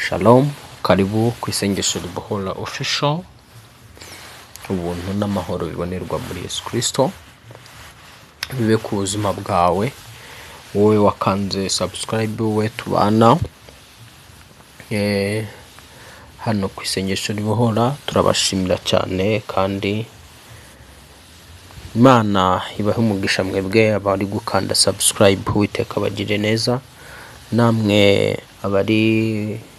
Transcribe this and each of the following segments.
Shalom, karibu ku isengesho ribohora official. Ubuntu n'amahoro bibonerwa muri Yesu Kristo bibe ku buzima bwawe, wowe wakanze subscribe, we tubana hano ku isengesho ribohora. Turabashimira cyane kandi Imana ibahe umugisha mwebwe abari gukanda subscribe. Uwiteka abagirire neza, namwe abari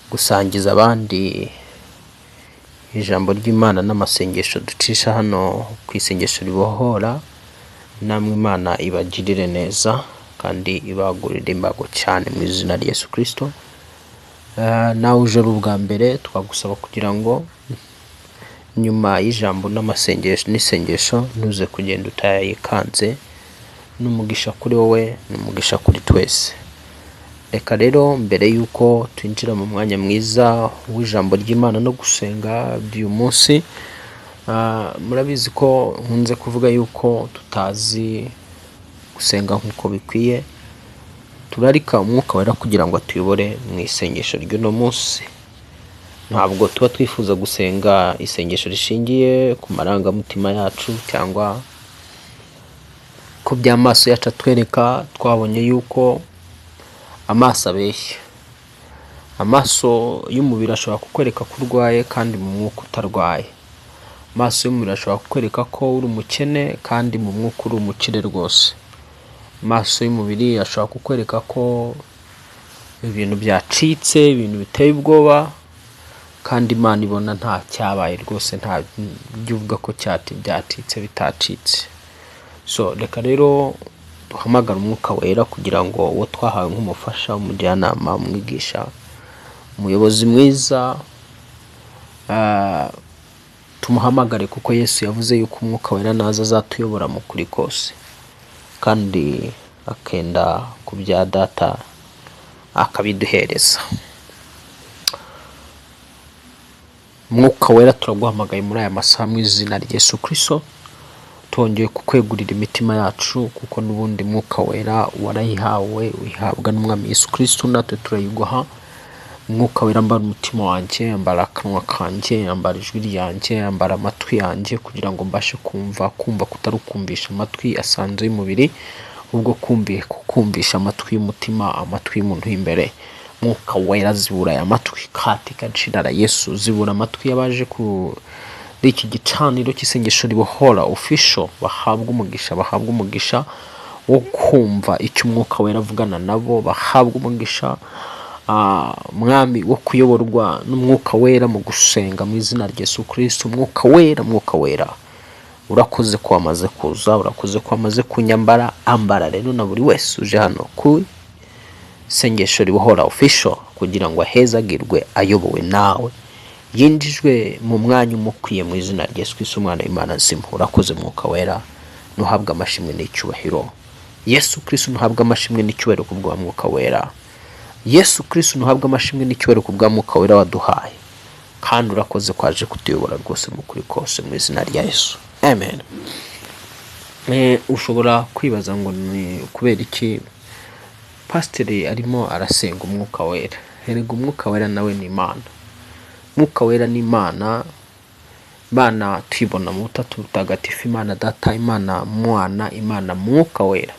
gusangiza abandi ijambo ry'Imana n'amasengesho ducisha hano ku isengesho ribohora, namwe Imana ibagirire neza kandi ibagurire imbago cyane mu izina rya Yesu Kristo. Nawe uje ari ubwa mbere, twagusaba kugira ngo nyuma y'ijambo n'amasengesho n'isengesho ntuze kugenda utayikanze. Ni umugisha kuri wowe, ni umugisha kuri twese. Reka rero mbere y'uko twinjira mu mwanya mwiza w'ijambo ry'Imana no gusenga by'uyu munsi, murabizi ko nkunze kuvuga yuko tutazi gusenga nk'uko bikwiye. Turarika Umwuka Wera kugira ngo atuyobore mu isengesho ry'uno munsi. Ntabwo tuba twifuza gusenga isengesho rishingiye ku marangamutima yacu cyangwa ku by'amaso yacu atwereka. Twabonye yuko amaso abeshya. Amaso y'umubiri ashobora kukwereka ko urwaye kandi mu mwuka utarwaye. Amaso y'umubiri ashobora kukwereka ko uri umukene kandi mu mwuka uri umukire rwose. Amaso y'umubiri ashobora kukwereka ko ibintu byacitse, ibintu biteye ubwoba, kandi Imana ibona nta cyabaye rwose, nta byo uvuga ko byacitse bitacitse. So reka rero duhamagare Umwuka Wera kugira ngo uwo twahawe nk'umufasha, umujyanama, umwigisha, umuyobozi mwiza, tumuhamagare, kuko Yesu yavuze yuko Umwuka Wera naza azatuyobora mu kuri kose, kandi akenda ku bya Data akabiduhereza. Mwuka Wera, turaguhamagaye muri aya masaha mu izina rya Yesu Kristo. Twongeye kukwegurira imitima yacu, kuko n'ubundi Mwuka Wera warayihawe, uyihabwa n'Umwami Yesu Kristo, natwe turayiguha. Mwuka Wera, ambara umutima wanjye, ambara akanwa kanjye, ambara ijwi ryanjye, ambara amatwi yanjye, kugira ngo mbashe kumva. Kumva kutari ukumvisha amatwi asanzwe y'umubiri, ahubwo kumvisha amatwi y'umutima, amatwi y'umuntu w'imbere. Mwuka Wera, zibura aya matwi katika jina la Yesu. Zibura amatwi y'abaje kuri iki gicaniro cy'isengesho ribohora official, bahabwa umugisha, bahabwa umugisha wo kumva icyo Umwuka Wera avugana nabo, bahabwa umugisha, Mwami, wo kuyoborwa n'Umwuka Wera mu gusenga mu izina rya Yesu Kristo. Umwuka Wera, Mwuka Wera, urakoze ko wamaze kuza, urakoze ko wamaze kunyambara. Ambara rero na buri wese uje hano ku isengesho ribohora official, kugira ngo ahezagirwe ayobowe nawe, yinjijwe mu mwanya umukwiye mu izina rya Yesu Kristo, Umwana w'Imana nzima. Urakoze Mwuka Wera, ntuhabwe amashimwe n'icyubahiro. Yesu Kristo, ntuhabwe amashimwe n'icyubahiro ku bwa Mwuka Wera. Yesu Kristo, ntuhabwe amashimwe n'icyubahiro ku bwa Mwuka Wera waduhaye, kandi urakoze ko aje kutuyobora rwose mu kuri kose, mu izina rya Yesu, amen. Ushobora kwibaza ngo ni kubera iki pasiteri arimo arasenga Umwuka Wera? Erega Umwuka Wera nawe ni Imana. Umwuka Wera ni Imana. Imana tuyibona mu Butatu Butagatifu: Imana Data, Imana Mwana, Imana Mwuka Wera,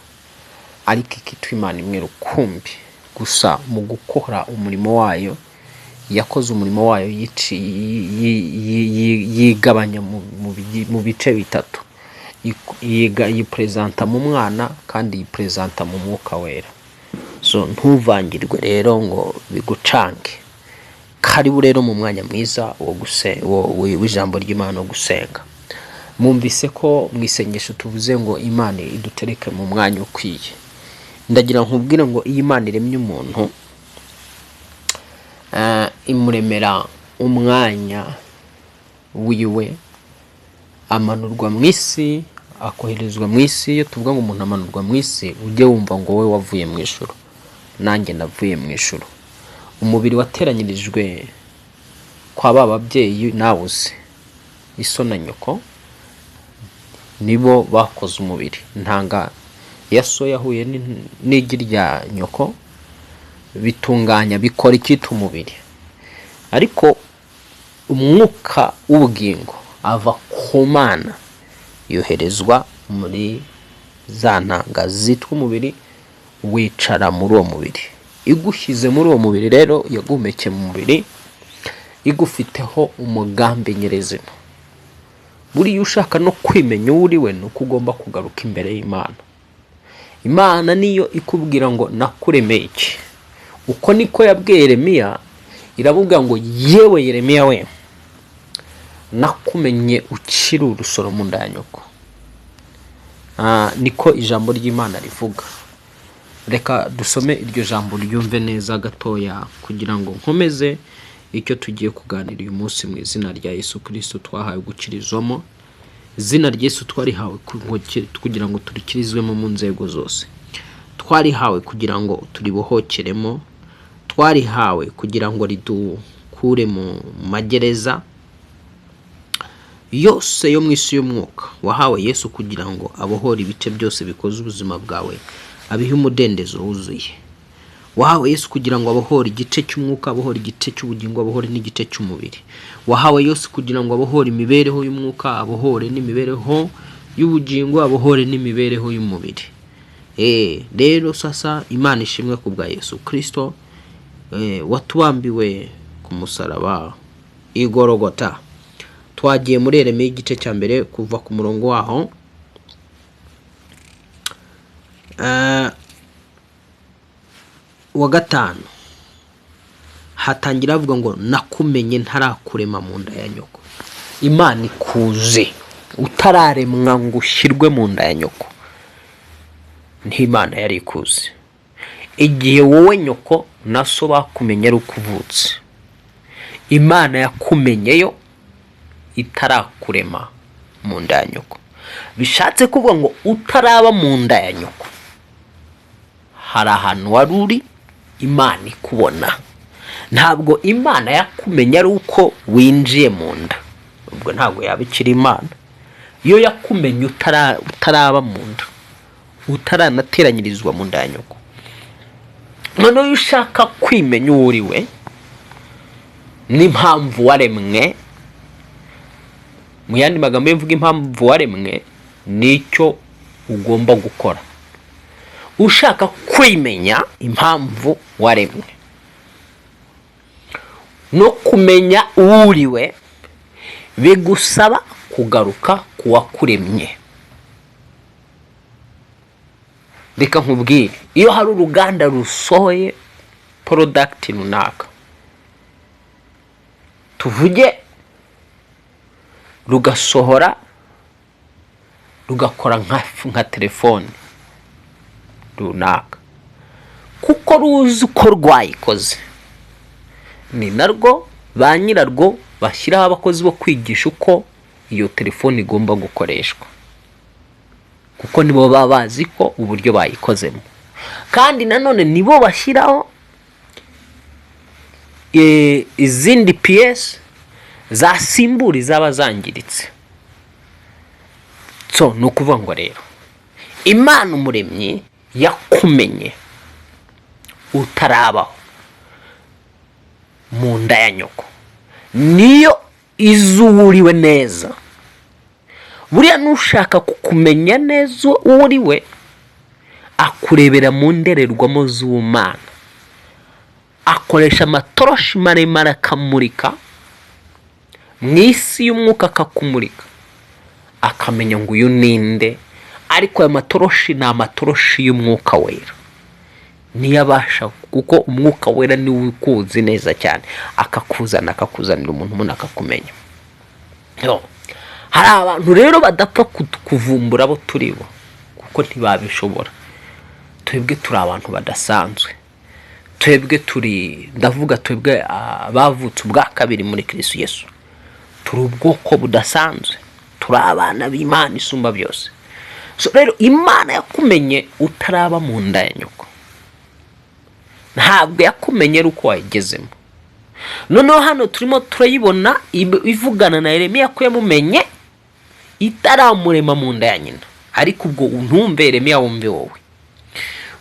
ariko ikitwa Imana imwe rukumbi. Gusa mu gukora umurimo wayo, yakoze umurimo wayo yigabanya mu bice bitatu. Yiperezanta mu Mwana kandi yiperezanta mu Mwuka Wera. So ntuvangirwe rero ngo bigucange. Karibu rero mu mwanya mwiza w'ijambo ry'Imana wo gusenga. Mwumvise ko mu isengesho tuvuze ngo Imana idutereke mu mwanya ukwiye. Ndagira nkubwire ngo iyo Imana iremye umuntu, imuremera umwanya wiwe, amanurwa mu isi, akoherezwa mu isi. Iyo tuvuga ngo umuntu amanurwa mu isi, ujye wumva ngo wowe wavuye mu ijuru, nanjye navuye mu ijuru. Umubiri wateranyirijwe kwa ba babyeyi nawe uzi, iso na nyoko, nibo bakoze umubiri. Intanga ya so yahuye n'igi rya nyoko. Bitunganya, bikora icyitwa umubiri, ariko umwuka w'ubugingo ava ku Mana, yoherezwa muri za ntanga zitwa umubiri, wicara muri uwo mubiri. Igushyize muri uwo mubiri rero, yaguhumekeye mu mubiri, igufiteho umugambi nyirizina. Buriya ushaka no kwimenya uwo uri we, ni uko ugomba kugaruka imbere y'Imana. Imana niyo ikubwira ngo: "Nakuremeye iki?" Uko niko yabwiye Yeremiya, iravuga ngo: "Yewe Yeremiya we, nakumenye ukiri urusoro mu nda ya nyoko." Niko ijambo ry'Imana rivuga. Reka dusome iryo jambo ryumve neza gatoya, kugira ngo nkomeze icyo tugiye kuganira uyu munsi mu izina rya Yesu Kirisito twahawe gukirizwamo. Izina rya Yesu twarihawe kugira ngo turikirizwemo mu nzego zose, twarihawe kugira ngo turibohokeremo, twarihawe kugira ngo ridukure mu magereza yose yo mu isi y'umwuka. Wahawe Yesu kugira ngo abohore ibice byose bikoze ubuzima bwawe, abihe umudendezo wuzuye. Wahawe Yesu kugira ngo abohore igice cy'umwuka, abohore igice cy'ubugingo, abohore n'igice cy'umubiri. Wahawe Yesu kugira ngo abohore imibereho y'umwuka, abohore n'imibereho y'ubugingo, abohore n'imibereho y'umubiri. Rero sasa, Imana ishimwe ku bwa Yesu Kirisito watubambiwe ku musaraba igorogota. Twagiye muri Yeremiya igice cya mbere, kuva ku murongo waho wa 5. Hatangira havuga ngo: "Nakumenye ntarakurema mu nda ya nyoko." Imana ikuze utararemwa ngo ushyirwe mu nda ya nyoko, niho Imana yari ikuzi. Igihe wowe nyoko na so bakumenye ari uko uvutse, Imana yakumenyeyo itarakurema mu nda ya nyoko. Bishatse kuvuga ngo utaraba mu nda ya nyoko, hari ahantu wari uri Imana ikubona. Ntabwo Imana yakumenye ari uko winjiye mu nda, ubwo ntabwo yaba ikiri Imana. Iyo yakumenye utaraba mu nda, utaranateranyirizwa mu nda ya nyoko. Noneho iyo ushaka kwimenya uwo uri we n'impamvu waremwe, mu yandi magambo, iyo mvuga impamvu waremwe, nicyo ugomba gukora. Ushaka kwimenya impamvu waremwe no kumenya uwo uri we, bigusaba kugaruka ku wakuremye. Reka nkubwire, iyo hari uruganda rusohoye product runaka, tuvuge rugasohora, rugakora nka telefone runaka, kuko ruzi uko rwayikoze, ni narwo ba nyirarwo bashyiraho abakozi bo kwigisha uko iyo telefone igomba gukoreshwa, kuko nibo baba bazi ko uburyo bayikozemo. Kandi nanone nibo bashyiraho izindi pièces zasimbura izaba zangiritse. So ni ukuvuga ngo rero Imana Umuremyi yakumenye utarabaho mu nda ya nyoko, niyo izi uwo uriwe neza. Buriya n'ushaka kukumenya neza uwo uri we, akurebera mu ndorerwamo z'ubumana, akoresha amatoroshi maremare akamurika mu isi y'umwuka, akakumurika, akamenya ngo uyu ninde. Ariko aya matoroshi ni amatoroshi y'Umwuka Wera, niyo abasha, kuko Umwuka Wera niwe ukuzi neza cyane, akakuzana, akakuzanira umuntu, umuntu akakumenya. Yo. Hari abantu rero badapfa kuvumbura abo turi bo, kuko ntibabishobora. Twebwe turi abantu badasanzwe. Twebwe turi, ndavuga twebwe abavutse ubwa kabiri muri Kirisitu Yesu, turi ubwoko budasanzwe, turi abana b'Imana isumba byose. So rero Imana yakumenye utaraba mu nda ya nyoko, ntabwo yakumenye ari uko wayigezemo. Noneho hano turimo turayibona ivugana na Yeremiya ko yamumenye itaramurema mu nda ya nyina. Ariko ubwo ntumve Yeremiya, wumve wowe.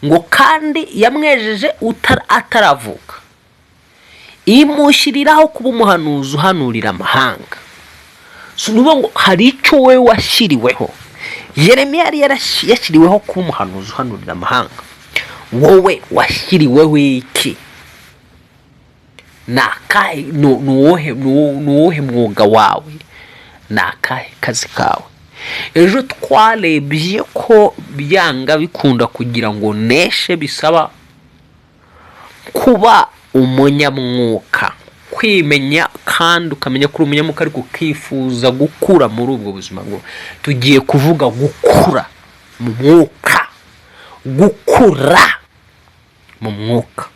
Ngo kandi yamwejeje ataravuka, imushyiriraho kuba umuhanuzi uhanurira amahanga. Si ukuvuga ngo hari icyo wowe washyiriweho. Yeremiya yari yashyiriweho kuba umuhanuzi uhanurira amahanga. Wowe washyiriweho iki? Ni akahe, ni uwuhe mwuga wawe? Ni akahe kazi kawe? Ejo twarebye ko byanga bikunda, kugira ngo neshe bisaba kuba umunyamwuka, kwimenya kandi ukamenya ko uri umunyamwuka, ariko ukifuza gukura muri ubwo buzima. Bwo tugiye kuvuga gukura mu mwuka, gukura mu mwuka.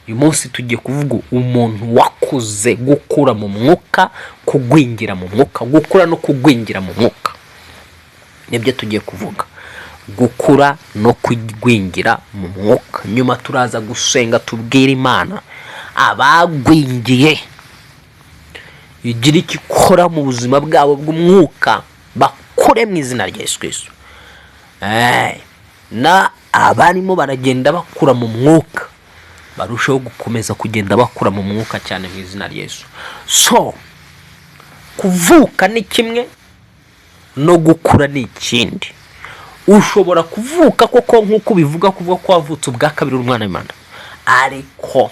Uyu munsi tugiye kuvuga umuntu wakuze, gukura mu mwuka, kugwingira mu mwuka, gukura no kugwingira mu mwuka, nibyo tugiye kuvuga, gukura no kugwingira mu mwuka. Nyuma turaza gusenga, tubwire Imana abagwingiye igira icyo ikora mu buzima bwabo bw'umwuka, bakure mu izina rya Yesu Kristo. Na abarimo baragenda bakura mu mwuka barushaho gukomeza kugenda bakura mu mwuka cyane mu izina rya Yesu. So kuvuka ni kimwe, no gukura ni ikindi. Ushobora kuvuka koko nk'uko ubivuga, kuvuga ko wavutse ubwa kabiri, uri umwana w'Imana, ariko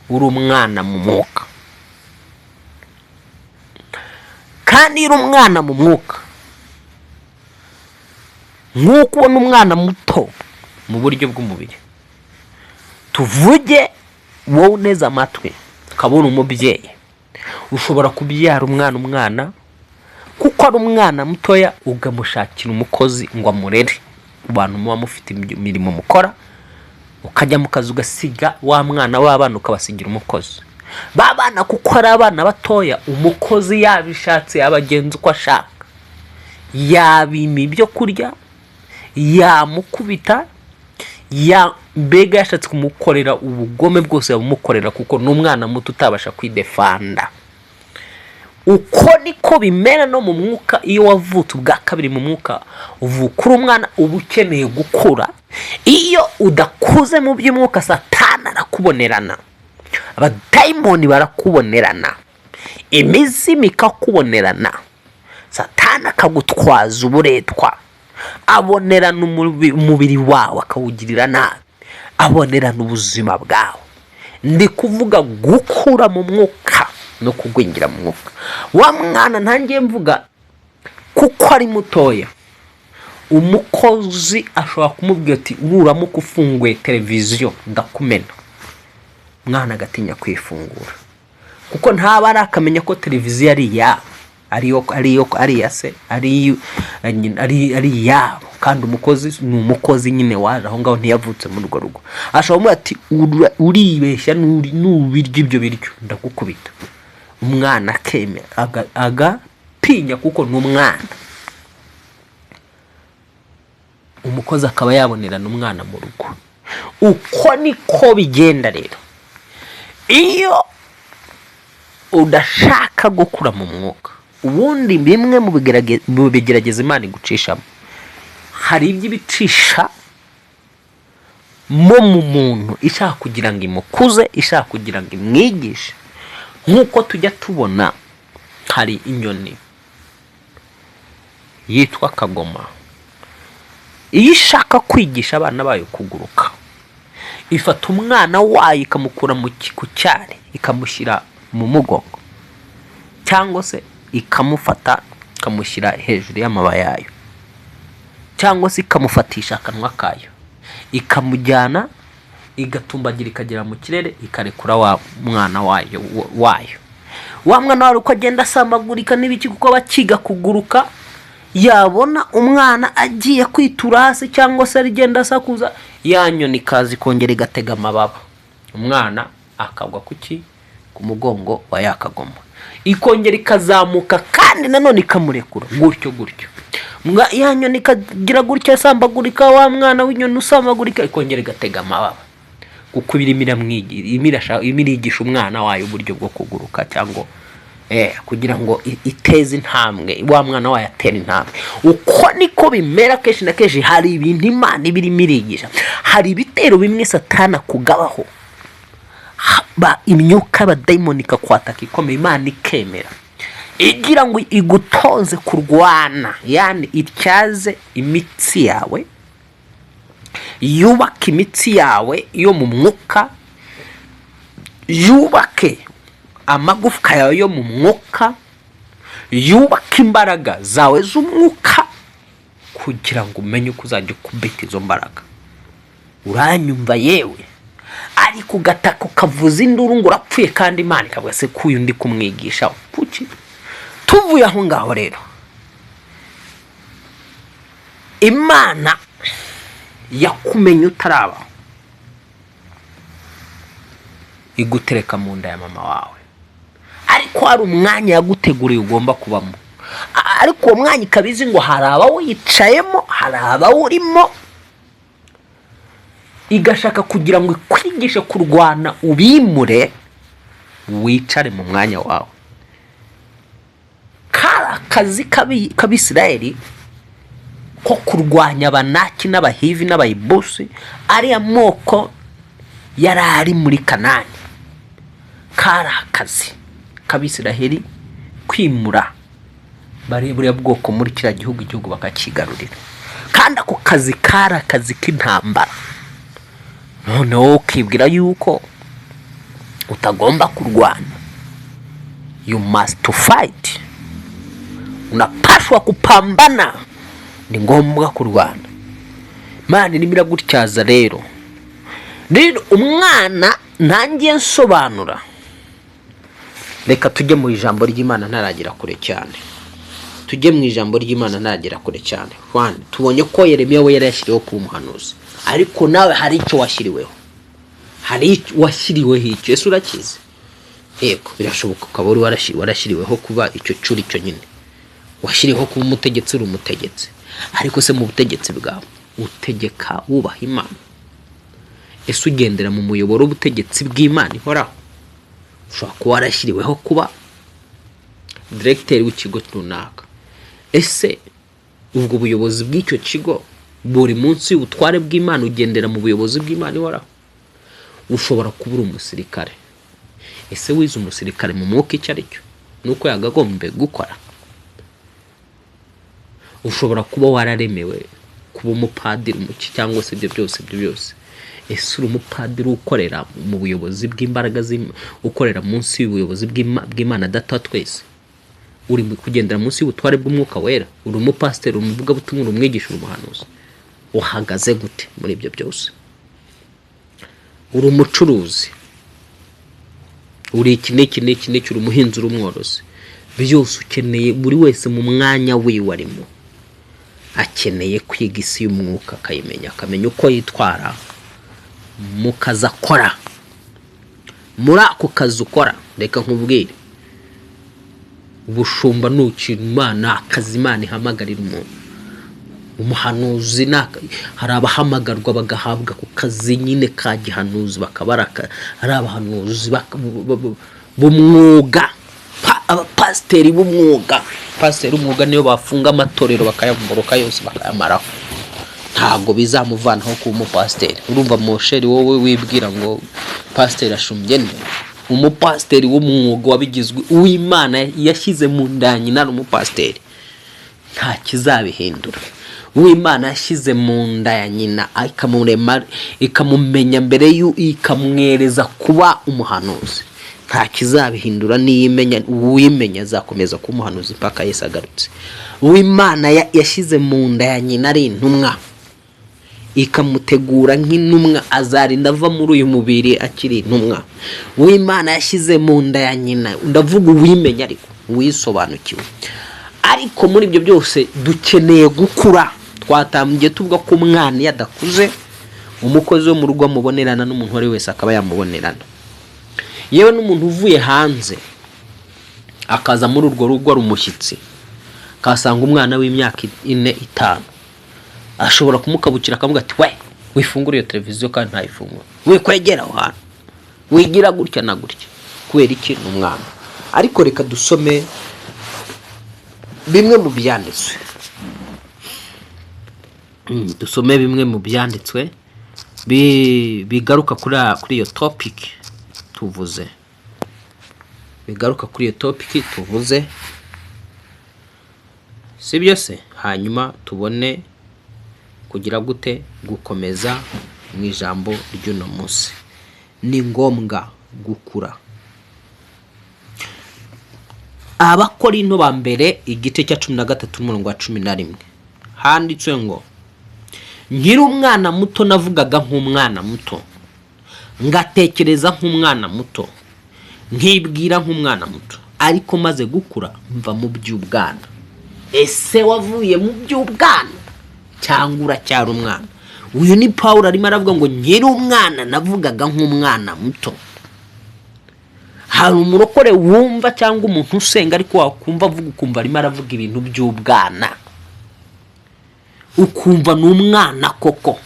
uri umwana mu mwuka. Kandi iyo uri umwana mu mwuka, nk'uko ubona umwana muto mu buryo bw'umubiri, tuvuge wowe uneze amatwi ukabona umubyeyi ushobora kubyara umwana, umwana kuko ari umwana mutoya, ukamushakira umukozi ngo amurere. Ku bantu muba mufite imirimo mukora, ukajya mu kazi, ugasiga wa mwana w'abana, ukabasigira umukozi. Ba bana kuko ari abana batoya, umukozi yabishatse yabagenza uko ashaka, yabima ibyo kurya, yamukubita, ya mbega yashatse kumukorera ubugome bwose yabumukorera, kuko ni umwana muto utabasha kwidefanda. Uko niko bimera no mu mwuka. Iyo wavutse ubwa kabiri mu mwuka, uvuka uri umwana, uba ukeneye gukura. Iyo udakuze mu by'umwuka, Satani arakubonerana, abadayimoni barakubonerana, imizimu ikakubonerana, Satani akagutwaza uburetwa, abonerana umubiri wawe akawugirira nabi, abonerana ubuzima bwawe. Ndi kuvuga gukura mu mwuka no kugwingira mu mwuka. Wa mwana ntangiye mvuga, kuko ari mutoya, umukozi ashobora kumubwira ati: "Nuramuka ufunguye televiziyo ndakumena." Umwana agatinya kwifungura, kuko ntaba arakamenya ko televiziyo ari iyabo, ariyo ariyo ari iya se, ari iyabo. Kandi umukozi ni umukozi nyine waje aho ngaho, ntiyavutse muri urwo rugo. Ashobora kumubwira ati: "Uribeshya, nubirya ibyo biryo ndagukubita." Umwana akemera, agatinya kuko ni umwana. Umukozi akaba yabonerana umwana mu rugo. Uko niko bigenda rero iyo udashaka gukura mu mwuka. Ubundi bimwe mu bigerageza Imana igucishamo, hari ibyo ibicisha mo mu muntu ishaka kugira ngo imukuze, ishaka kugira ngo imwigishe. Nk'uko tujya tubona, hari inyoni yitwa kagoma. Iyo ishaka kwigisha abana bayo kuguruka, ifata umwana wayo ikamukura ku cyari, ikamushyira mu mugongo, cyangwa se ikamufata ikamushyira hejuru y'amababa yayo, cyangwa se ikamufatisha akanwa kayo, ikamujyana, igatumbagira, ikagera mu kirere, ikarekura wa mwana wayo. Wa mwana wayo uko agenda asambagurika n'ibiki, kuko aba akiga kuguruka, yabona umwana agiye kwitura hasi cyangwa se agenda asakuza, ya nyoni ikaza ikongera igatega amababa, umwana akagwa ku ki? Ku mugongo wa ya kagoma. Ikongera ikazamuka kandi nanone ikamurekura, gutyo gutyo. Ya nyoni ikagira gutya, asambagurika, wa mwana w'inyoni usambagurika, ikongera igatega amababa, kuko irimo irigisha umwana wayo uburyo bwo kuguruka cyangwa Kugira ngo iteze intambwe wa mwana wayo, atera intambwe. Uko niko bimera kenshi na kenshi. Hari ibintu Imana iba irimo irigisha, hari ibitero bimwe Satana akugabaho, imyuka y'abadayimoni ikakwataka ikomeye. Imana ikemera igira ngo igutoze kurwana, yani ityaze imitsi yawe, yubake imitsi yawe yo mu mwuka, yubake amagufwa yawe yo mu mwuka, yubake imbaraga zawe z'umwuka, kugira ngo umenye uko uzajya ukubita izo mbaraga. Uranyumva yewe? Ariko ugataka, ukavuza induru ngo urapfuye, kandi Imana ikavuga: "Se ko uyu ndi kumwigisha kuki?" Tuvuye aho ngaho rero, Imana yakumenye utarabaho, igutereka mu nda ya mama wawe, ariko hari umwanya yaguteguriye ugomba kubamo. Ariko uwo mwanya ikaba izi ngo hari abawicayemo, hari abawurimo, igashaka kugira ngo ikwigishe kurwana, ubimure, wicare mu mwanya wawe. Kari akazi k'Abisirayeli ko kurwanya Abanaki n'Abahivi n'Abayibusi, ariya moko yari ari muri Kanani. Kari akazi k'Abisiraheli kwimura bari buriya bwoko muri kiriya gihugu, igihugu bakakigarurira. Kandi ako kazi kari akazi k'intambara. Noneho ukibwira yuko utagomba kurwana. You must to fight, unapashwa kupambana, ni ngombwa kurwana. Imana irimo iragutyaza rero. Rero umwana ntangiye nsobanura, reka tujye mu ijambo ry'Imana ntaragera kure cyane. Tujye mu ijambo ry'Imana ntaragera kure cyane. One, tubonye ko Yeremiya we yari yashyiriweho kuba umuhanuzi, ariko nawe hari icyo washyiriweho, hari icyo washyiriweho. Icyo ese urakizi? Yego, birashoboka ukaba wari warashyiriweho kuba icyo cyuri cyo nyine. Washyiriweho kuba umutegetsi, uri umutegetsi, ariko se mu butegetsi bwawe utegeka wubaha Imana? Ese ugendera mu muyoboro w'ubutegetsi bw'Imana ihoraho? Ushobora kuba warashyiriweho kuba diregiteri w'ikigo runaka. Ese ubwo buyobozi bw'icyo kigo buri munsi y'ubutware bw'Imana? Ugendera mu buyobozi bw'Imana ihoraho? Ushobora kuba uri umusirikare. Ese wize umusirikare mu mwuka icyo ari cyo nuko yakagombye gukora? Ushobora kuba wararemewe kuba umupadiri, umuki, cyangwa se ibyo byose, ibyo byose. Ese uri umupadiri ukorera mu buyobozi bw'imbaraga, ukorera munsi y'ubuyobozi bw'Imana Data wa twese? Uri kugendera munsi y'ubutware bw'Umwuka Wera? Uri umupasiteri, uri umuvugabutumwa, uri umwigisha, uri umuhanuzi, uhagaze gute muri ibyo byose? Uri umucuruzi, uri iki n'iki n'iki n'iki, uri umuhinzi, uri umworozi, byose ukeneye. Buri wese mu mwanya wiwe arimo akeneye kwiga isi y'umwuka, akayimenya, akamenya uko yitwara mu kazi akora. Muri ako kazi ukora, reka nkubwire, ubushumba ni ikintu Imana, akazi Imana ihamagarira umuntu. Umuhanuzi hari abahamagarwa bagahabwa ku kazi nyine ka gihanuzi, bakaba ari abahanuzi b'umwuga, abapasiteri b'umwuga. Pasiteri w'umwuga niyo bafunga amatorero bakayamburuka yose bakayamaraho, ntabwo bizamuvanaho kuba umupasiteri. Urumva mosheri, wowe wibwira ngo pasiteri ashumbye nde? Umupasiteri w'umwuga wabigizwe, uw'Imana yashyize mu nda ya nyina ari umupasiteri, nta kizabihindura. Uw'Imana yashyize mu nda ya nyina, ikamurema, ikamumenya mbere ikamwereza kuba umuhanuzi, nta kizabihindura. Niyimenya, uwimenya azakomeza kuba umuhanuzi mpaka Yesu agarutse. Uw'Imana yashyize mu nda ya nyina ari intumwa, ikamutegura nk'intumwa, azarinda ava muri uyu mubiri akiri intumwa. Uw'Imana yashyize mu nda ya nyina, ndavuga uwimenya ariko uwisobanukiwe. Ariko muri ibyo byose dukeneye gukura. Twatangiye tuvuga ko umwana iyo adakuze, umukozi wo mu rugo amubonerana, n'umuntu uwo ari we wese akaba yamubonerana, yewe n'umuntu uvuye hanze akaza muri urwo rugo ari umushyitsi, akahasanga umwana w'imyaka 4, 5, ashobora kumukabukira akavuga ati: "We wifungure iyo televiziyo kandi ntayifungure, wikwegera aho hantu, wigira gutya na gutya." Kubera iki? Ni umwana. Ariko reka dusome bimwe mu byanditswe. Dusome bimwe mu byanditswe bigaruka kuri iyo topic tuvuze, bigaruka kuri iyo topic tuvuze, si byo se? Hanyuma tubone kugira gute? Gukomeza mu ijambo ry'uno munsi. Ni ngombwa gukura. Abakorinto ba mbere, igice cya 13, umurongo wa 11, handitswe ngo: "Nkiri umwana muto navugaga nk'umwana muto, ngatekereza nk'umwana muto, nkibwira nk'umwana muto, ariko maze gukura mva mu by'ubwana." Ese wavuye mu by'ubwana cyangwa uracyari umwana? Uyu ni Paul, arimo aravuga ngo: "Nkiri umwana navugaga nk'umwana muto." Hari umurokore wumva cyangwa umuntu usenga, ariko wakumva avuga ukumva arimo aravuga ibintu by'ubwana, ukumva ni umwana koko.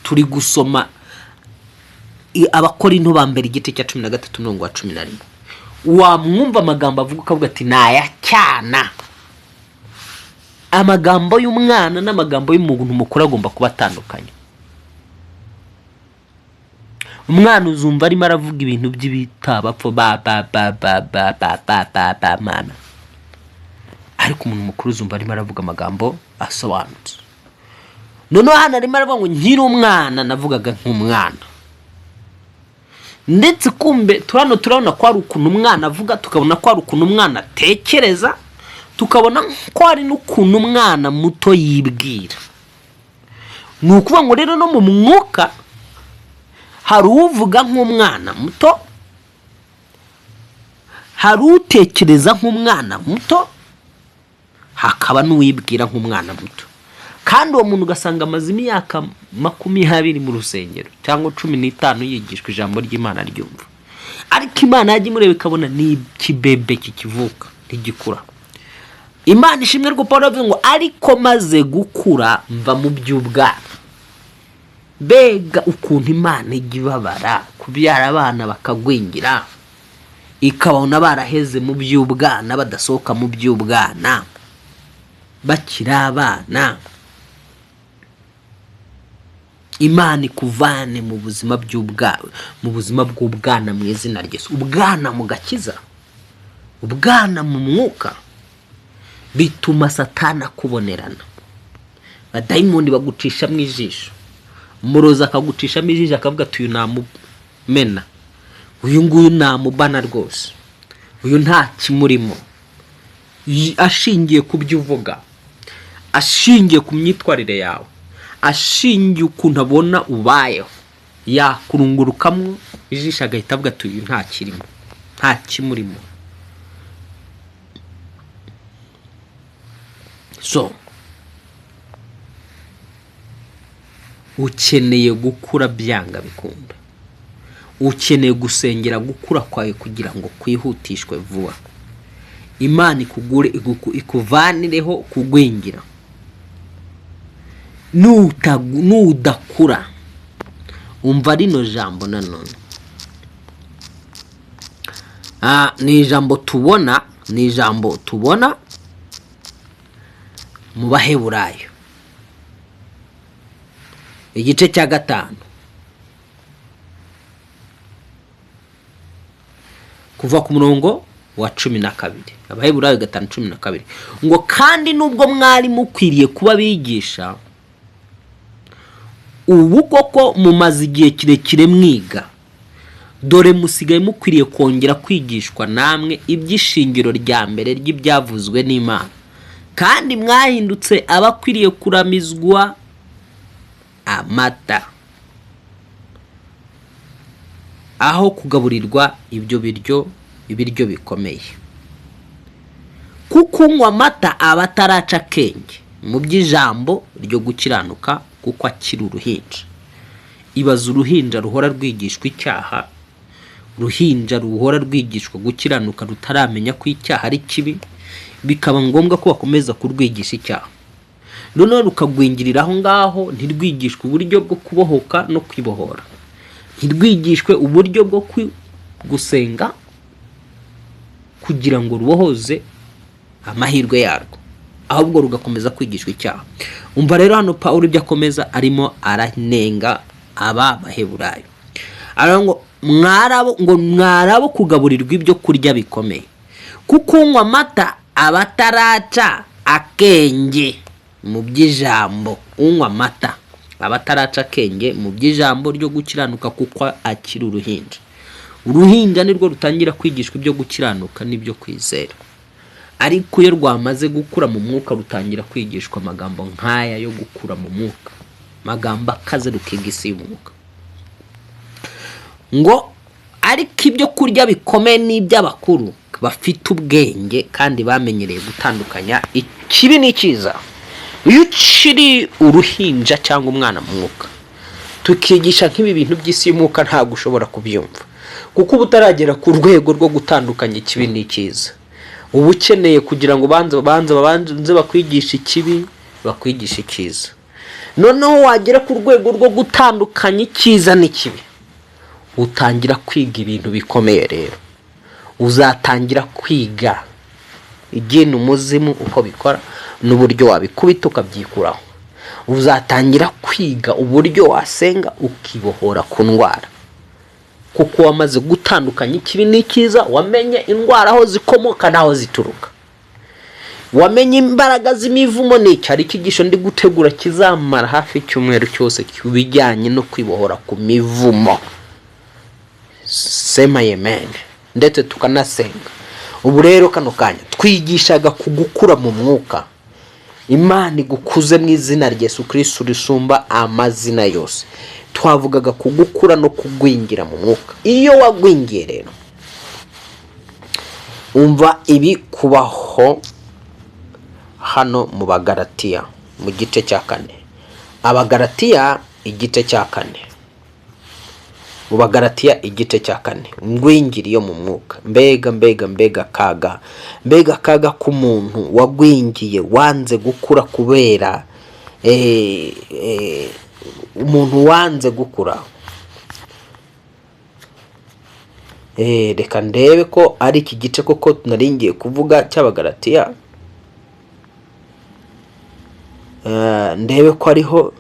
Turi gusoma Abakorinto ba mbere, igice cya 13, umurongo wa 11. Wamwumva amagambo avuga ukavuga ati: "Ni ayacyana." Amagambo y'umwana n'amagambo y'umuntu mukuru agomba kuba atandukanye. Umwana uzumva arimo aravuga ibintu by'ibitabapfu, ba ba ba ba ba ba ba ba ba mana, ariko umuntu mukuru uzumva arimo aravuga amagambo asobanutse. Noneho hano arimo aravuga ngo: "Nkiri umwana navugaga nk'umwana." Ndetse kumbe turano turabona ko hari ukuntu umwana avuga, tukabona ko hari ukuntu umwana atekereza, tukabona ko hari n'ukuntu umwana muto yibwira. Ni ukuvuga ngo rero no mu mwuka hari uvuga nk'umwana muto, hari utekereza nk'umwana muto, hakaba n'uwibwira nk'umwana muto. Kandi uwo muntu ugasanga amaze imyaka 20 mu rusengero cyangwa 15 yigishwa ijambo ry'Imana ryumva, ariko Imana yajya imureba ikabona ni ikibebe kikivuka, ntigikura. Imana ishimwe rwo Paul avuga ngo: "Ariko maze gukura mva mu by'ubwana." Mbega ukuntu Imana ijya ibabara kubyara abana bakagwingira, ikabona baraheze mu by'ubwana, badasohoka mu by'ubwana, bakiri abana! Imana ikuvane mu buzima by'ubwana, mu buzima bw'ubwana, mu izina rya Yesu. Ubwana mu gakiza, ubwana mu mwuka bituma Satana akubonerana, abadayimoni bagucishamo ijisho, umurozi akagucishamo ijisho, akavuga ati: "Uyu namumena, uyu nguyu namubana rwose, uyu nta kimurimo." Ashingiye ku byo uvuga, ashingiye ku myitwarire yawe, ashingiye ukuntu abona ubayeho, yakurungurukamo ijisho agahita avuga ati: "Uyu nta kirimo, nta kimurimo." So ukeneye gukura byanga bikunda, ukeneye gusengera gukura kwawe kugira ngo kwihutishwe vuba. Imana ikugure, ikuvanireho kugwingira. Nudakura, umva rino jambo nanone. Ni ijambo tubona, ni ijambo tubona mu Baheburayo, igice cya 5, kuva ku murongo wa 12. Abaheburayo 5:12 ngo: "Kandi nubwo mwari mukwiriye kuba abigisha, ubu koko mumaze igihe kirekire mwiga, dore musigaye mukwiriye kongera kwigishwa namwe iby'ishingiro rya mbere ry'ibyavuzwe n'Imana, kandi mwahindutse abakwiriye kuramizwa amata aho kugaburirwa ibyo biryo, ibiryo bikomeye, kuko unywa amata aba ataraca akenge mu by'ijambo ryo gukiranuka, kuko akiri uruhinja." Ibaza uruhinja ruhora rwigishwa icyaha, uruhinja ruhora rwigishwa gukiranuka, rutaramenya ko icyaha ari kibi, bikaba ngombwa ko bakomeza kurwigisha icyaha, noneho rukagwingirira aho ngaho, ntirwigishwe uburyo bwo kubohoka no kwibohora, ntirwigishwe uburyo bwo gusenga, Kugira ngo rubohoze amahirwe yarwo, ahubwo rugakomeza kwigishwa icyaha. Umva rero hano Pawulo ibyo akomeza arimo aranenga aba Baheburayo. Aravuga ngo mwarabo, ngo mwarabo kugaburirwa ibyo kurya bikomeye, kuko unywa amata aba ataraca akenge mu by'ijambo. Unywa amata aba ataraca akenge mu by'ijambo ryo gukiranuka, kuko akiri uruhinja. Uruhinja nirwo rutangira kwigishwa ibyo gukiranuka n'ibyo kwizera, ariko iyo rwamaze gukura mu mwuka rutangira kwigishwa amagambo nk'aya yo gukura mu mwuka, amagambo akaze, rukiga isi y'umwuka. Ngo ariko ibyo kurya bikomeye n'iby'abakuru bafite ubwenge kandi bamenyereye gutandukanya ikibi n'icyiza. Iyo ukiri uruhinja cyangwa umwana mu mwuka, tukigisha nk'ibi bintu by'isi y'umwuka, ntabwo ushobora kubyumva, kuko uba utaragera ku rwego rwo gutandukanya ikibi n'icyiza. Uba ukeneye kugira ngo banze babanze bakwigishe ikibi, bakwigishe icyiza. Noneho wagera ku rwego rwo gutandukanya icyiza n'ikibi, utangira kwiga ibintu bikomeye. Rero uzatangira kwiga igena umuzimu uko bikora n'uburyo wabikubita ukabyikuraho. Uzatangira kwiga uburyo wasenga ukibohora ku ndwara, kuko wamaze gutandukanya ikibi n'icyiza. Wamenye indwara aho zikomoka n'aho zituruka, wamenye imbaraga z'imivumo. N'icyo hari icyigisho ndi gutegura kizamara hafi icyumweru cyose ku bijyanye no kwibohora ku mivumo. Sema amen, ndetse tukanasenga. Ubu rero kano kanya twigishaga ku gukura mu mwuka. Imana igukuze mu izina rya Yesu Kristo risumba amazina yose. Twavugaga ku gukura no kugwingira mu mwuka. Iyo wagwingiye rero, umva ibi kubaho hano mu Bagaratiya mu gice cya 4. Abagaratiya igice cya 4, mu Bagaratiya igice cya 4, ngwingiri yo mu mwuka. Mbega, mbega, mbega kaga, mbega kaga k'umuntu wagwingiye, wanze gukura kubera umuntu wanze gukura. Reka ndebe ko ari iki gice koko nari ngiye kuvuga cy'Abagaratiya. Ndebe ko ariho.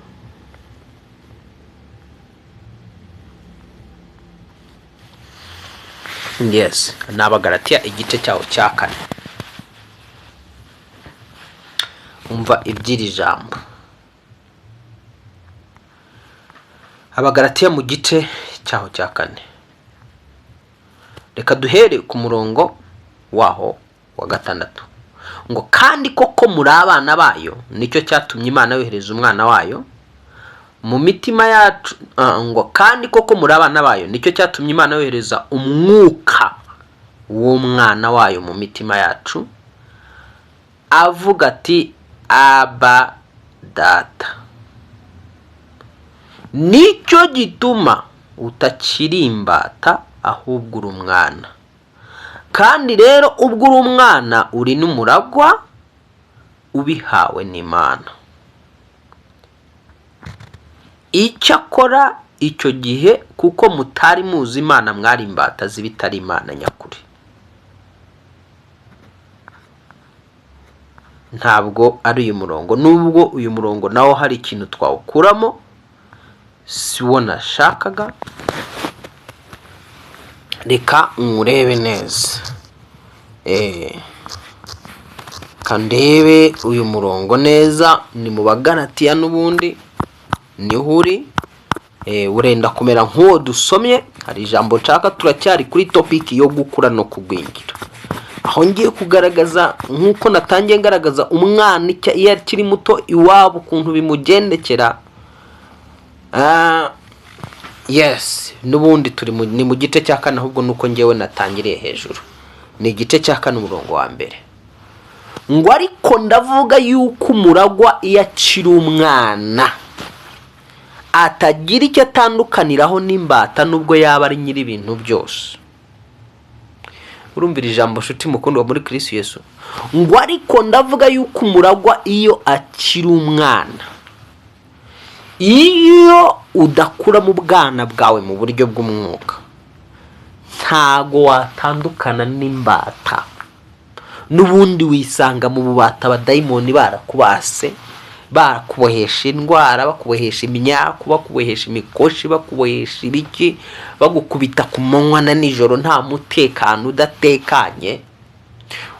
Yes, ni Abagaratiya igice cyaho cya 4. Umva iby'iri jambo, Abagaratiya mu gice cyaho cya 4. Reka duhere ku murongo waho wa 6, ngo kandi koko muri abana bayo, nicyo cyatumye Imana yohereza umwana wayo mu mitima yacu. Ngo kandi koko muri abana bayo, nicyo cyatumye Imana yohereza umwuka w'umwana wayo mu mitima yacu, avuga ati: "Aba Data." Nicyo gituma utakiri imbata, ahubwo uri umwana. Kandi rero ubwo uri umwana, uri n'umuragwa ubihawe n'Imana. Icyakora icyo gihe, kuko mutari muzi Imana, mwari imbata z'ibitari Imana nyakuri. Ntabwo ari uyu murongo, nubwo uyu murongo nawo hari ikintu twawukuramo, si wo nashakaga. Reka nkurebe neza, reka ndebe uyu murongo neza. Ni mu Bagalatiya n'ubundi niho uri. Urenda kumera nk'uwo dusomye. Hari ijambo nshaka, turacyari kuri topic yo gukura no kugwingira, aho ngiye kugaragaza nk'uko natangiye ngaragaza umwana iyo akiri muto iwabo ukuntu bimugendekera. Yes, n'ubundi turi ni mu gice cya 4, ahubwo nuko ngewe natangiriye hejuru. Ni igice cya 4, umurongo wa 1, ngo ariko ndavuga yuko umuragwa iyo akiri umwana atagira icyo atandukaniraho n'imbata, nubwo yaba ari nyiri ibintu byose. Urumvira ijambo, nshuti mukundwa muri Kristo Yesu, ngo ariko ndavuga yuko umuragwa iyo akiri umwana. Iyo udakura mu bwana bwawe mu buryo bw'umwuka, ntago watandukana n'imbata. N'ubundi wisanga mu bubata, abadayimoni barakubase, bakubohesha indwara, bakubohesha imyaku, bakubohesha imikoshi, bakubohesha ibiki, bagukubita ku manywa na nijoro, nta mutekano, udatekanye,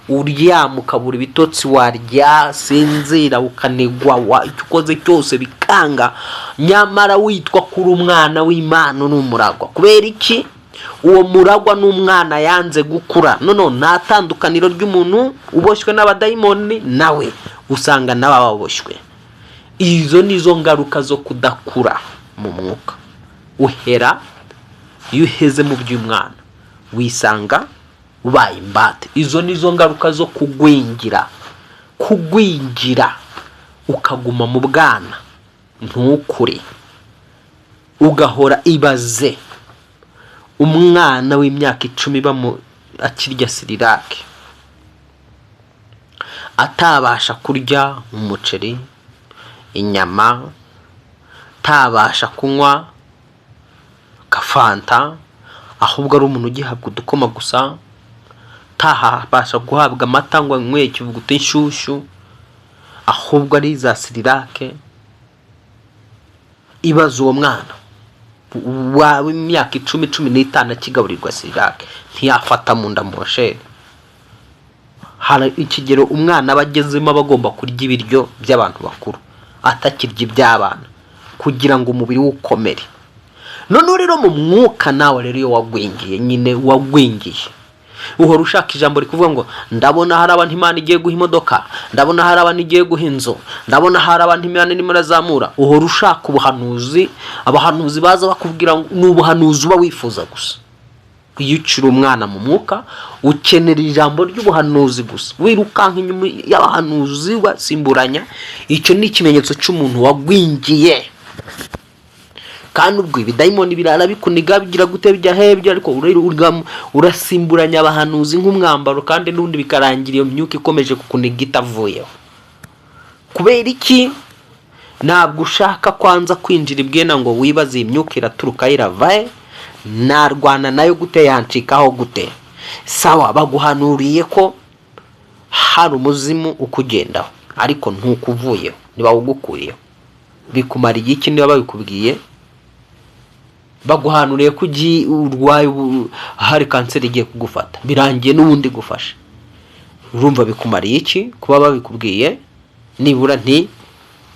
uryama ukabura ibitotsi, warya sinzira ukanigwa, icyo ukoze cyose bikanga, nyamara witwa kuri umwana w'Imana, ni umuragwa. Kubera iki? Uwo muragwa n'umwana yanze gukura. None nta tandukaniro ry'umuntu uboshywe n'abadayimoni nawe, usanga nawe ababoshywe. Izo ni zo ngaruka zo kudakura mu mwuka. Uhera iyo uheze mu by'umwana, wisanga ubaye imbata. Izo ni zo ngaruka zo kugwingira, kugwingira ukaguma mu bwana, ntukure, ugahora. Ibaze umwana w'imyaka 10 bamu akirya Cerelac, atabasha kurya umuceri, inyama, atabasha kunywa gafanta, ahubwo ari umuntu ugihabwa udukoma gusa, atahabasha guhabwa amata ngo anyweye ikivuguto, inshyushyu, ahubwo ari za Cerelac. Ibaze uwo mwana w'imyaka 10, 15 akigaburirwa Cerelac, ntiyafata mu nda moshere. Hari ikigero umwana aba agezemo aba agomba kurya ibiryo by'abantu bakuru, atakirya iby'abana, kugira ngo umubiri we ukomere. Noneho rero mu mwuka nawe rero, iyo wagwingiye nyine, wagwingiye, uhora ushaka ijambo rikuvuga ngo: "Ndabona hari abantu Imana igiye guha imodoka, ndabona hari abantu igiye guha inzu, ndabona hari abantu Imana irimo irazamura." Uhora ushaka ubuhanuzi, abahanuzi baza bakubwira ngo ni ubuhanuzi uba wifuza gusa. Iyo ukiri umwana mu mwuka, ukenera ijambo ry'ubuhanuzi gusa, wirukanka inyuma y'abahanuzi basimburanya. Icyo ni ikimenyetso cy'umuntu wagwingiye. Kandi ubwo ibidayimoni birara bikuniga, bigira gute, bijya hebyo, ariko urasimburanya abahanuzi nk'umwambaro, kandi n'ubundi bikarangira iyo myuka ikomeje kukuniga itavuyeho. Kubera iki? Ntabwo ushaka kwanza kwinjira ibwena ngo wibaze: iyi myuka iraturuka, irava he? Narwana nayo gute? Yancikaho gute? Sawa, baguhanuriye ko hari umuzimu ukugendaho, ariko ntukuvuyeho, ntibawugukuriyeho, bikumariye iki niba babikubwiye? Baguhanuriye ko ugiye urwaye, hari kanseri igiye kugufata, birangiye n'ubundi igufasha, urumva bikumariye iki kuba babikubwiye? Nibura nti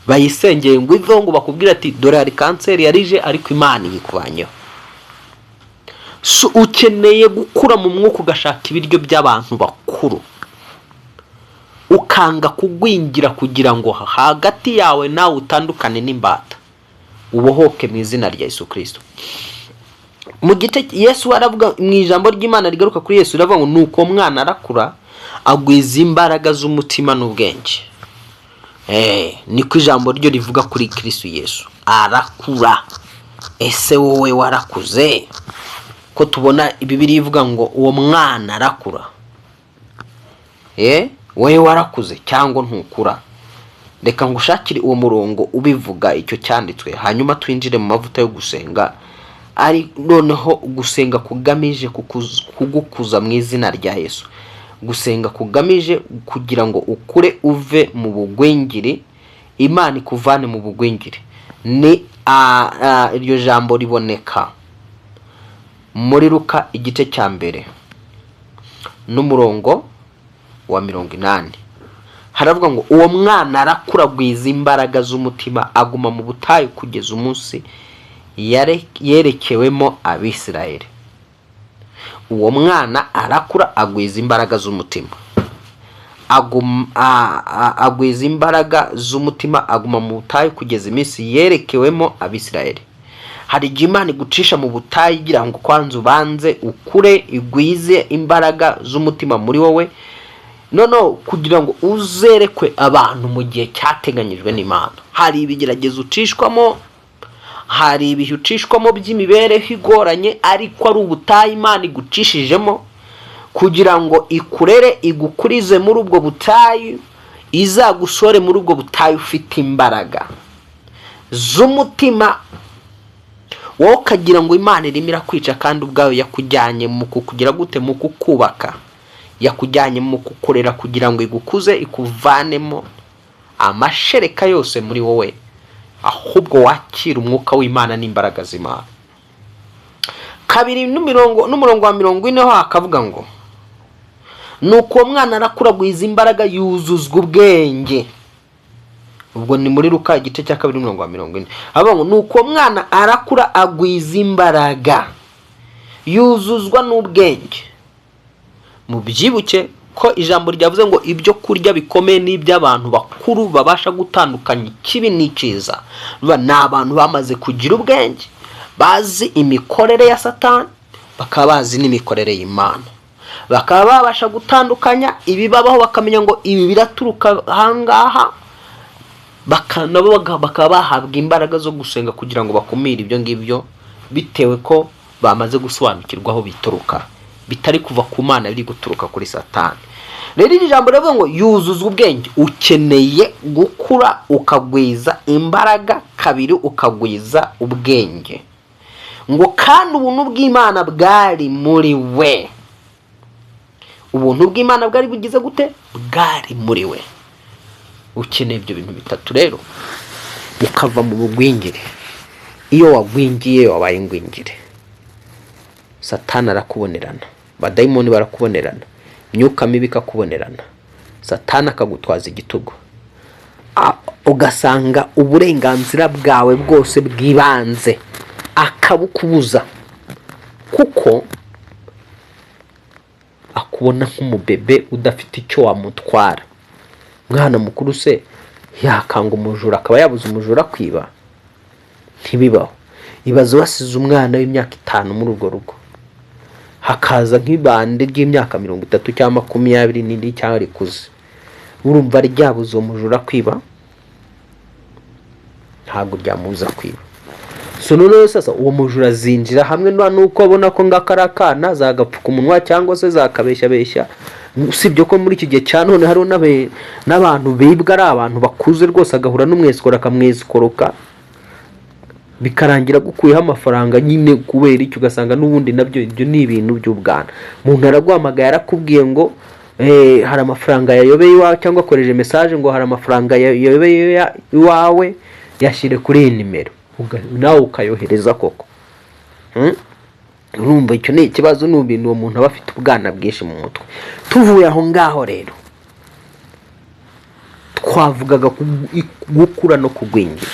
bayisengeye ngo iveho, ngo bakubwire ati: "Dore hari kanseri yarije, ariko Imana iyikuvanyeho." So, ukeneye gukura mu mwuka, ugashaka ibiryo by'abantu bakuru, ukanga kugwingira, kugira ngo hagati yawe nawe utandukane n'imbata, ubohoke mu izina rya Yesu Kirisito. Mu gice Yesu aravuga mu ijambo ry'Imana rigaruka kuri Yesu, riravuga ngo: "Nuko mwana arakura, agwiza imbaraga z'umutima n'ubwenge." Niko ijambo ryo rivuga kuri Kirisitu Yesu, arakura. Ese wowe warakuze? Ko tubona Bibiliya ivuga ngo uwo mwana arakura, wowe warakuze cyangwa ntukura? Reka ngushakire uwo murongo ubivuga, icyo cyanditswe, hanyuma twinjire mu mavuta yo gusenga, ari noneho gusenga kugamije kugukuza mu izina rya Yesu, gusenga kugamije kugira ngo ukure, uve mu bugwingiri, Imana ikuvane mu bugwingiri. Ni iryo jambo riboneka muri Luka igice cya 1 n'umurongo wa 80. Haravuga ngo: "Uwo mwana arakura, agwiza imbaraga z'umutima, aguma mu butayu kugeza umunsi yerekewemo Abisirayeli." Uwo mwana arakura, agwiza imbaraga z'umutima, agwiza imbaraga z'umutima, aguma mu butayu kugeza iminsi yerekewemo Abisirayeli. Hari igihe Imana igucisha mu butayu igira ngo kwanza ubanze ukure, igwize imbaraga z'umutima muri wowe, noneho kugira ngo uzerekwe abantu mu gihe cyateganyijwe n'Imana. Hari ibigeragezo ucishwamo, hari ibihe ucishwamo by'imibereho igoranye, ariko ari ubutayu Imana igucishijemo kugira ngo ikurere, igukurize muri ubwo butayu, izagusore muri ubwo butayu ufite imbaraga z'umutima. Wowe ukagira ngo Imana irimo irakwica, kandi ubwayo yakujyanye mu kukugira gute? Mu kukubaka. Yakujyanye mu kukurera kugira ngo igukuze, ikuvanemo amashereka yose muri wowe, ahubwo wakira umwuka w'Imana n'imbaraga z'Imana. Kabiri n'umurongo wa 40 ho hakavuga ngo: "Nuko uwo mwana arakura, agwiza imbaraga, yuzuzwa ubwenge." Ubwo ni muri Luka igice cya 2 n'umurongo wa 40. Avuga ngo: "Nuko uwo mwana arakura, agwiza imbaraga, yuzuzwa n'ubwenge." Mubyibuke ko ijambo ryavuze ngo ibyo kurya bikomeye n'iby'abantu bakuru babasha gutandukanya ikibi n'icyiza. Ni abantu bamaze kugira ubwenge, bazi imikorere ya Satani, bakaba bazi n'imikorere y'Imana, bakaba babasha gutandukanya ibibabaho, bakamenya ngo ibi biraturuka ahangaha, nabo bakaba bahabwa imbaraga zo gusenga kugira ngo bakumire ibyo ngibyo, bitewe ko bamaze gusobanukirwa aho bituruka, bitari kuva ku Mana, biri guturuka kuri Satani. Rero iri jambo riravuga ngo yuzuzwa ubwenge. Ukeneye gukura ukagwiza imbaraga, kabiri ukagwiza ubwenge. Ngo kandi ubuntu bw'Imana bwari muri we. Ubuntu bw'Imana bwari bugize gute? Bwari muri we. Ukeneye ibyo bintu bitatu rero, ukava mu bugwingire. Iyo wagwingiye, wabaye ingwingire, Satani arakubonerana, abadayimoni barakubonerana, imyuka mibi ikakubonerana, Satani akagutwaza igitugu, ugasanga uburenganzira bwawe bwose bw'ibanze akabukubuza, kuko akubona nk'umubebe udafite icyo wamutwara. Mwana mukuru se yakanga umujura, akaba yabuze umujura kwiba? Ntibibaho. Ibaze wasize umwana w'imyaka 5 muri urwo rugo, hakaza nk'ibande ry'imyaka 30 cyangwa 20 n'indi cyangwa rikuze. Urumva ryabuze uwo mujura kwiba? Ntabwo ryamubuza kwiba. So noneho sasa uwo mujura azinjira hamwe nuko abona ko ngaka ari akana, zagapfuka umunwa cyangwa se zakabeshyabeshya. Usibye ko muri iki gihe cya none hariho n'abantu bibwa ari abantu bakuze rwose, agahura n'umwesikoro akamwesikoroka, bikarangira agukuyeho amafaranga nyine. Kubera icyo? Ugasanga n'ubundi nabyo ibyo ni ibintu by'ubwana. Umuntu araguhamagaye, arakubwiye ngo hari amafaranga yayobeye iwawe, cyangwa akoresheje message ngo hari amafaranga yayobeye iwawe, yashyire kuri iyi nimero. Nawe ukayohereza koko. Urumva icyo ni ikibazo, ni ibintu uwo muntu aba afite ubwana bwinshi mu mutwe. Tuvuye aho ngaho rero, twavugaga gukura no kugwingira.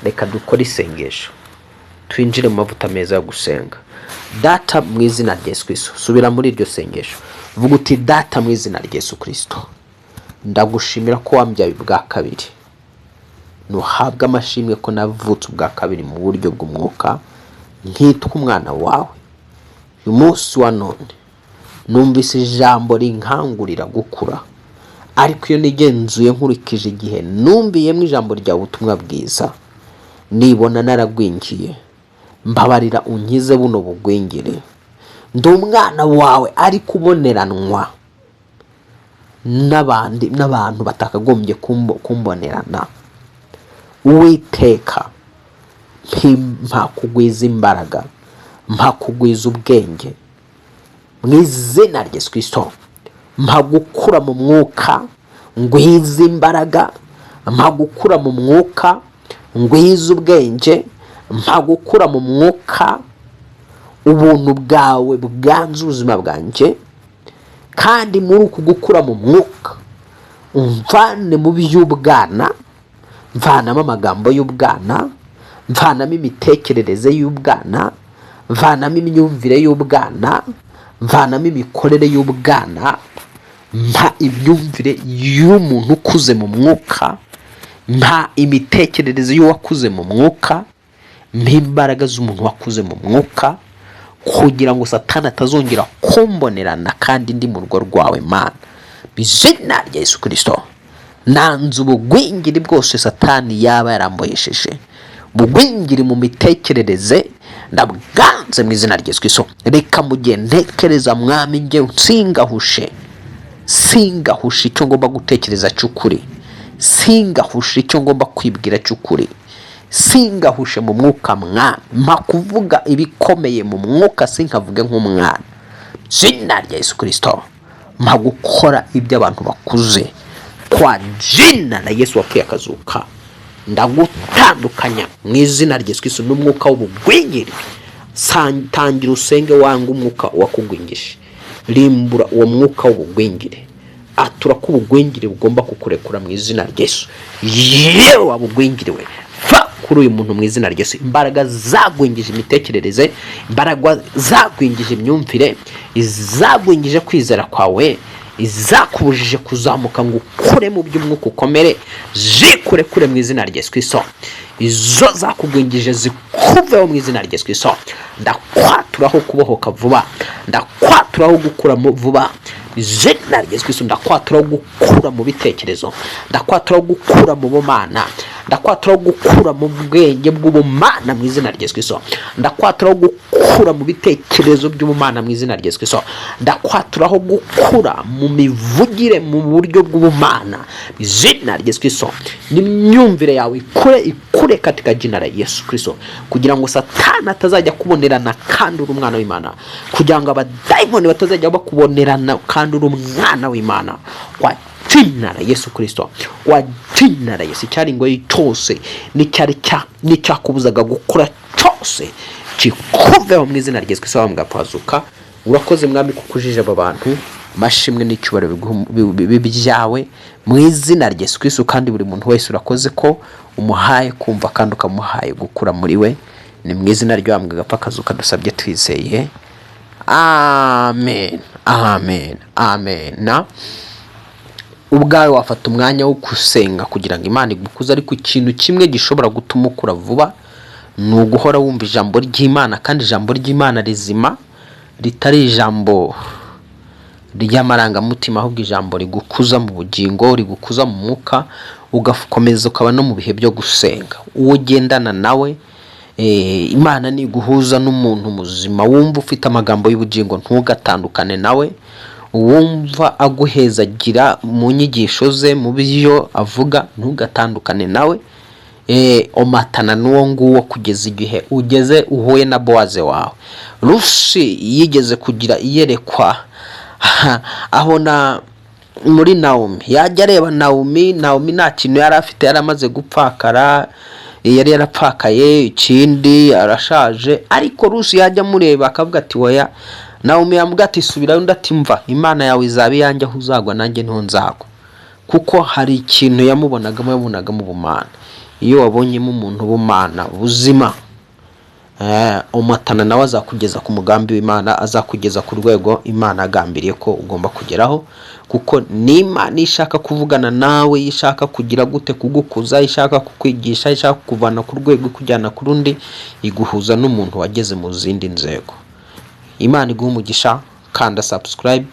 Reka dukore isengesho, twinjire mu mavuta meza yo gusenga. Data, mu izina rya Yesu Kirisito, subira muri iryo sengesho, vuga uti: "Data, mu izina rya Yesu Kirisito, ndagushimira ko wambyaye ubwa kabiri. Ntuhabwe amashimwe ko navutse ubwa kabiri mu buryo bw'umwuka, nkitwa umwana wawe. Uyu munsi wa none numvise ijambo rinkangurira gukura, ariko iyo nigenzuye nkurikije igihe numviyemo ijambo ryawe, ubutumwa bwiza, nibona naragwingiye. Mbabarira unkize buno bugwingire. Ndi umwana wawe ariko uboneranwa n'abandi, n'abantu batakagombye kumbonerana. Uwiteka, mpa kugwiza imbaraga, mpa kugwiza ubwenge mu izina rya Yesu Kirisito. Mpa gukura mu mwuka, ngwize imbaraga. Mpa gukura mu mwuka, ngwize ubwenge. Mpa gukura mu mwuka, ubuntu bwawe bwanze ubuzima bwanjye. Kandi muri uku gukura mu mwuka, umvane mu by'ubwana, mvanamo amagambo y'ubwana, mvanamo imitekerereze y'ubwana, mvanamo imyumvire y'ubwana, mvanamo imikorere y'ubwana. Mpa imyumvire y'umuntu ukuze mu mwuka, mpa imitekerereze y'uwakuze mu mwuka, mpa imbaraga z'umuntu wakuze mu mwuka, kugira ngo Satani atazongera kumbonerana kandi ndi mu rugo rwawe. Mana, mu izina rya Yesu Kirisito, nanze ubugwingiri bwose Satani yaba yarambohesheje. Ubugwingiri mu mitekerereze ndabwanze mu izina rya Yesu Kirisito. Reka mu gihe ntekereza, Mwami, njye singahushe, singahushe icyo ngomba gutekereza cy'ukuri, singahushe icyo ngomba kwibwira cy'ukuri, singahushe mu mwuka. Mwami, mpa kuvuga ibikomeye mu mwuka, sinkavuge nk'umwana. Izina rya Yesu Kirisito, Mpa gukora ibyo abantu bakuze. Kwa jina la Yesu wapfuye akazuka, ndagutandukanya mu izina rya Yesu Kristo n'umwuka w'ubugwingiri. Tangira usenge, wanga umwuka wakugwingije. Rimbura uwo mwuka w'ubugwingire. Atura ko ubugwingire bugomba kukurekura mu izina rya Yesu. Yewe wabugwingiriwe, va kuri uyu muntu mu izina rya Yesu. Imbaraga zagwingije imitekerereze, imbaraga zagwingije imyumvire, izagwingije kwizera kwawe, izakubujije kuzamuka ngo ukure mu by'umwuka ukomere, zikurekure mu izina rya Yesu Kristo. Izo zakugwingije zikuveho mu izina rya Yesu Kristo. Ndakwaturaho kubohoka vuba, ndakwaturaho gukura vuba izina rya Yesu Kristo. Ndakwaturaho gukura mu bitekerezo, ndakwaturaho gukura mu bumana, ndakwaturaho gukura mu bwenge bw'ubumana mu izina rya Yesu Kristo. Ndakwaturaho gukura mu bitekerezo by'ubumana mu izina rya Yesu Kristo. Ndakwaturaho gukura mu mivugire mu buryo bw'ubumana mu izina rya Yesu Kristo. N'imyumvire yawe ikure, ikure katika jina la Yesu Kristo, kugira ngo Satani atazajya kubonerana kandi uri umwana w'Imana, kugira ngo abadayimoni batazajya bakubonerana kandi uri umwana w'Imana. Kwa jina la Yesu Kristo, kwa jina la Yesu, icyari ingoyi cyose n'icyari n'icyakubuzaga gukura cyose kikuveho mu izina rya Yesu Kristo wamugapfazuka. Urakoze Mwami kuko ujije aba bantu. Amashimwe n'icyubahiro bibe byawe mu izina rya Yesu Kristo. Kandi buri muntu wese urakoze ko umuhaye kumva kandi ukamuhaye gukura muri we. Ni mu izina ry'uwambwe gapfa akazuka dusabye twizeye, amen, amen, amen. Na ubwawe wafata umwanya wo gusenga kugira ngo Imana igukuze, ariko ikintu kimwe gishobora gutuma ukura vuba ni uguhora wumva ijambo ry'Imana, kandi ijambo ry'Imana rizima, ritari ijambo ry'amarangamutima, ahubwo ijambo rigukuza mu bugingo, rigukuza mu mwuka, ugakomeza ukaba no mu bihe byo gusenga. Uwo ugendana nawe, Imana niguhuza n'umuntu muzima wumva ufite amagambo y'ubugingo, ntugatandukane nawe. Uwumva aguhezagira mu nyigisho ze, mu byo avuga, ntugatandukane nawe. Omatana n'uwo nguwo kugeza igihe ugeze uhuye na Bowaze wawe. Rusi yigeze kugira iyerekwa, abona muri Nawomi. Yajya areba Nawomi, Nawomi nta kintu yari afite, yari amaze gupfakara, yari yarapfakaye, ikindi arashaje. Ariko Rusi yajya amureba akavuga ati "Oya." Nawomi yamubwira ati "Subirayo", undi ati "Mva, Imana yawe izaba iyanjye, aho uzagwa nanjye niho nzagwa." Kuko hari ikintu yamubonagamo, yabonagamo ubumana. Iyo wabonyemo umuntu ubumana buzima, umatana nawe, azakugeza ku mugambi w'Imana, azakugeza ku rwego Imana yagambiriye ko ugomba kugeraho. Kuko n'Imana ishaka kuvugana nawe, ishaka kugira gute? Kugukuza, ishaka kukwigisha, ishaka kukuvana ku rwego ikujyana ku rundi, iguhuza n'umuntu wageze mu zindi nzego. Imana iguha umugisha. Kanda subscribe,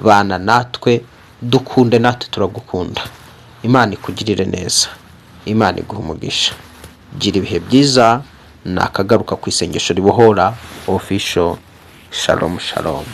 bana natwe, dukunde, natwe turagukunda. Imana ikugirire neza, Imana iguha umugisha. Gira ibihe byiza. Nakagaruka ku isengesho ribohora official. Shalom, shalom.